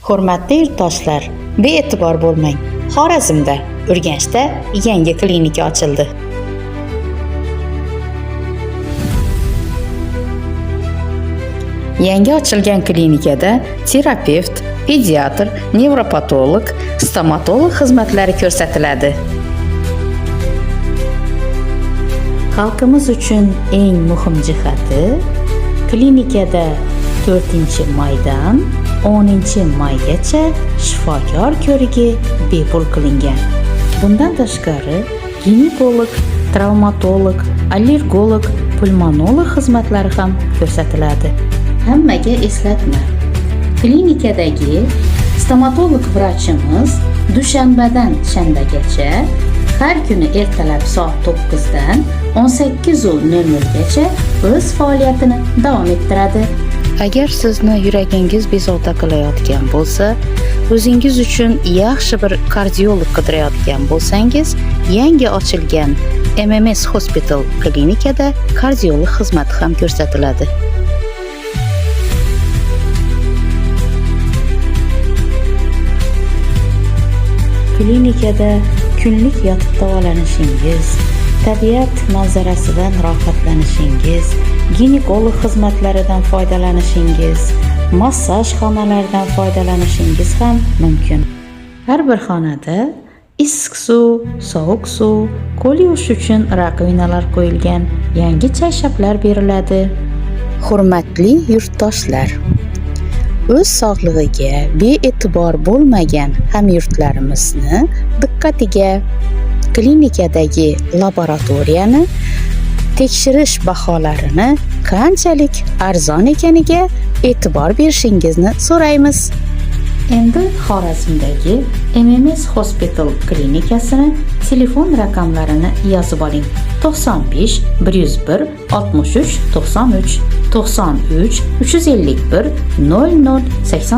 Hurmatli yurtdoshlar, bee'tibor bo'lmang. Xorazmda, Urganchda yangi klinika ochildi. Yangi ochilgan klinikada terapevt, pediatr, nevropatolog, stomatolog xizmatlari ko'rsatiladi. Xalqimiz uchun eng muhim jihati klinikada 4-maydan 10-maygacha shifokor ko'rigi bepul qilingan. Bundan tashqari, ginekolog, travmatolog, allergolog, pulmonolog xizmatlari ham ko'rsatiladi. Hammaga eslatma. Klinikadagi stomatolog vrachimiz dushanbadan shanbagacha har kuni ertalab soat 9 dan 18:00 gacha o'z faoliyatini davom ettiradi. Agar sizni yuragingiz bezovta qilayotgan bo'lsa, o'zingiz uchun yaxshi bir kardiolog qidirayotgan bo'lsangiz, yangi ochilgan MMS Hospital klinikada kardiolog xizmati ham ko'rsatiladi. Klinikada kunlik yotib davolanishingiz, tabiat manzarasidan rohatlanishingiz, ginekolog xizmatlaridan foydalanishingiz, massaj xonalaridan foydalanishingiz ham mumkin. Har bir xonada issiq suv, sovuq suv, qo'l yuvish uchun rakovinalar qo'yilgan, yangi chayshablar beriladi. Hurmatli yurtdoshlar, o'z sog'lig'iga bee'tibor bo'lmagan hamyurtlarimizni diqqatiga klinikadagi laboratoriyani tekshirish baholarini qanchalik arzon ekaniga e'tibor berishingizni so'raymiz. Endi Xorazmdagi MMS Hospital klinikasini telefon raqamlarini yozib oling. 95 101 63 93 93 351 00 80.